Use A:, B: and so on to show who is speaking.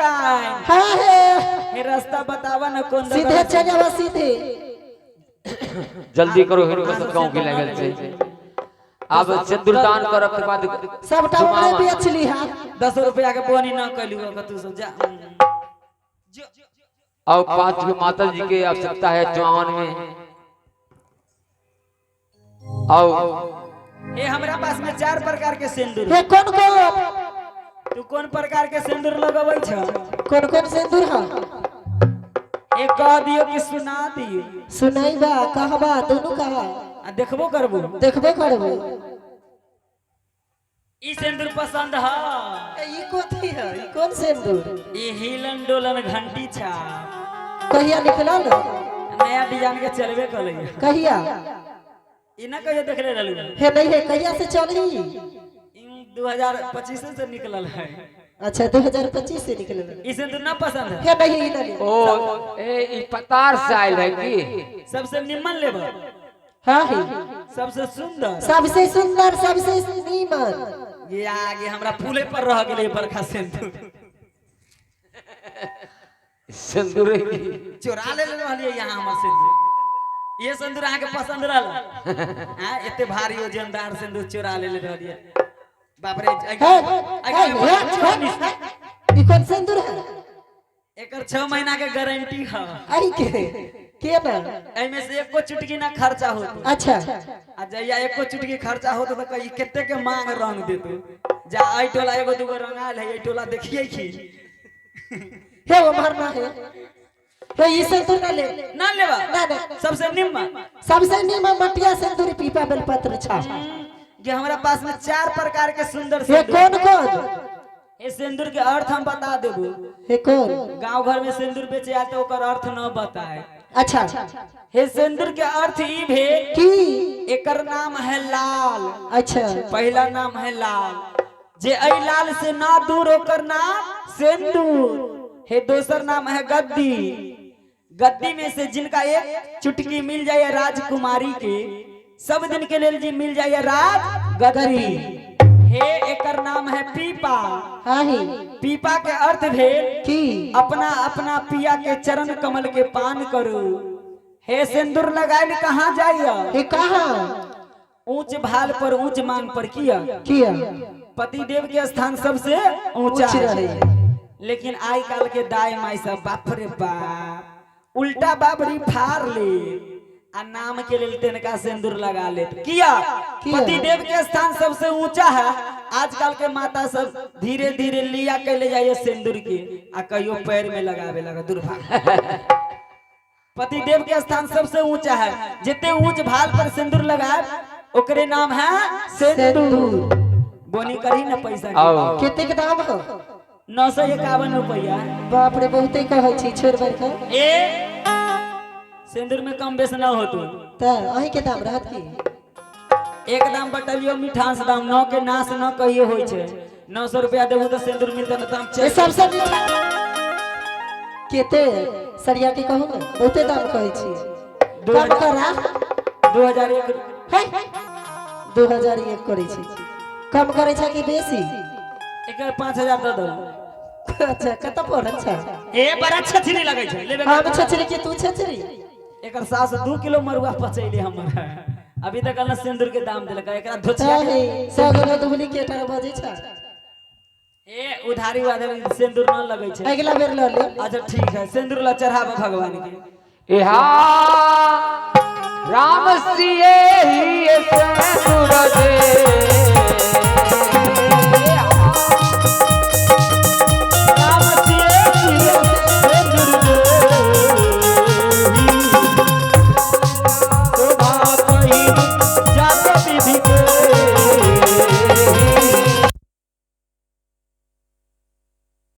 A: मलकाइन।
B: हाँ हे।
A: हे रास्ता बतावा न कोन
B: सीधे
A: दुकान।
B: चल जावा सीधे।
C: जल्दी करो, हिनको सब गाँव के लागल छै। आब सिंदूरदान करब के बाद
B: सबटा ओकरे बेच ली। हा।
A: 10 रुपया के बोनी न कैलू तू सब जा।
C: और 5 गो माता जी के आवश्यकता है चुनाव में। और
A: हे हमरा पास में 4 प्रकार के सिंदूर।
B: हे कौन कौन?
A: तू कोन प्रकार के सिंदूर लगबै छ?
B: कौन कौन सिंदूर है?
A: एक कह दियो कि सुना दियो?
B: सुनाई बा कहबा दोनों कहा।
A: आ देखबो करबो?
B: देखबे करबो।
A: ई सिंदूर पसंद है?
B: ए, ई कथी है? ई कौन सिंदूर?
A: ई हिलन डोलन घंटी छा।
B: कहिया निकलल?
A: नया डिजाइन के चलबे कलै।
B: कहिया?
A: ई ना कहियो देखले रहलू?
B: हे नहीं है, कहिया से चलही?
A: ई 2025 से निकलल है।
B: अच्छा, 2025 से निकलल।
A: ई सिंदूर ना पसंद है?
B: हे नहीं, ई नहीं।
C: ओ ए ई पतार से आयल है की?
A: सबसे निम्न लेबल।
B: हाँ ही।
A: सबसे सुंदर।
B: सबसे सुंदर, सबसे नीमन।
A: ये आगे हमरा पुले पर रह गेलै बरखा सिंदूर।
C: सिंदूर की
A: चोरा ले रहलियै यहाँ हमर सिंदूर। ये सिंदूर अहाँके पसंद रहल? हाँ, एते भारी वजनदार सिंदूर चोरा ले रहलियै, बाप रे।
B: हे हे हे हे, ई कौन सिंदूर है?
A: एकर 6 महीना के गारंटी है।
B: आई के ना?
A: एहिमे से एको चुटकी ना खर्चा होत।
B: अच्छा।
A: आ जहिया एको चुटकी खर्चा होत तो कही कते के मांग रंग देतो। जा एहि टोला एगो दूगो रंगायल है, एहि टोला देखिए की।
B: हे उमर ना है, हे ई सिंदूर ना ले।
A: ना लेबा?
B: ना ना।
A: सबसे निम्न?
B: सबसे नीमन मटिया सिंदूर पीपा बेलपत्र छा।
A: ये हमरा पास में 4 प्रकार के सुंदर
B: हे
A: सिंदूर।
B: कौन कौन?
A: ये सिंदूर के अर्थ हम बता देबो।
B: हे कौन?
A: गांव घर में सिंदूर बेचे आए तो ओकर अर्थ न बताए।
B: अच्छा।
A: हे सिंदूर के अर्थ ई भेल
B: की?
A: एकर नाम है लाल।
B: अच्छा।
A: पहला नाम है लाल, जे ऐ लाल से ना दूर ओकर नाम सिंदूर। हे दोसर नाम है गद्दी। गद्दी में से जिनका एक चुटकी मिल जाए राजकुमारी के, सब दिन के लेल जी मिल जाए राज गद्दी। हे एकर नाम है पीपा।
B: हाँ ही।
A: पीपा के अर्थ भेल
B: की?
A: अपना अपना पिया के चरण कमल के पान करू। हे सिंदूर लगायल कहाँ जाइए?
B: हे कहाँ?
A: ऊंच भाल पर ऊंच मांग पर किया?
B: किया?
A: पति देव के स्थान सबसे ऊंचा
B: ऊंच
A: है।
B: रहे।
A: लेकिन आई काल के दाई माई सब बाप रे बाप उल्टा बाबरी फाड़ ले आ नाम के लेल तिनका सिंदूर लगा ले। किया?
B: किया?
A: पति देव के स्थान सबसे ऊंचा है। आजकल के माता सब धीरे धीरे लिया के ले जाइए सिंदूर के आ कहियो पैर में लगावे लगा। दुर्भाग्य। पति देव के स्थान सबसे ऊंचा है। जितने ऊंच भाल पर सिंदूर लगाए ओकरे नाम है सिंदूर।
B: सिंदूर।
A: बोनी करी ना पैसा के।
C: आओ।
B: कतेक दाम हो?
A: 951 रुपया।
B: बाप रे, बहुते कहै छी, छोड़ बार के।
A: ए सिंदूर में कम बेस ना होतो।
B: तऽ अहीं के दाम रहत की?
A: एक दाम बतलियो मिठास दाम नौ के नाश न कहियो होई छै। 900 रुपया देबू तो सिंदूर मिलते न तो हम
B: ए
A: चल।
B: सबसे मीठा केते सरिया के कहू ने, बहुते दाम कहै छी। कम करा।
A: 2001।
B: है 2001 करै छी, कम करै छै कि बेसी?
A: एक 5000 दऽ दो।
B: अच्छा, कतऽ पढ़ल छ?
A: ए बड़ा छछरी लगै छै लेबे।
B: हम छछरी कि तू छछरी?
A: एकर सास 2 किलो मरुआ पचैले हमर, अभी तक न सिंदूर के दाम देलक एकरा धोचिया
B: तऽ
A: के।
B: हे 100 गो डुप्लीकेट आर बजै छ।
A: ए उधारी वाधारी सिंदूर न लगै छै।
B: अगिला बेर लऽ ले।
A: अच्छा ठीक है, सिंदूर ला चढ़ाबो भगवान के।
C: इहा राम सिए ही सिंदूर दे।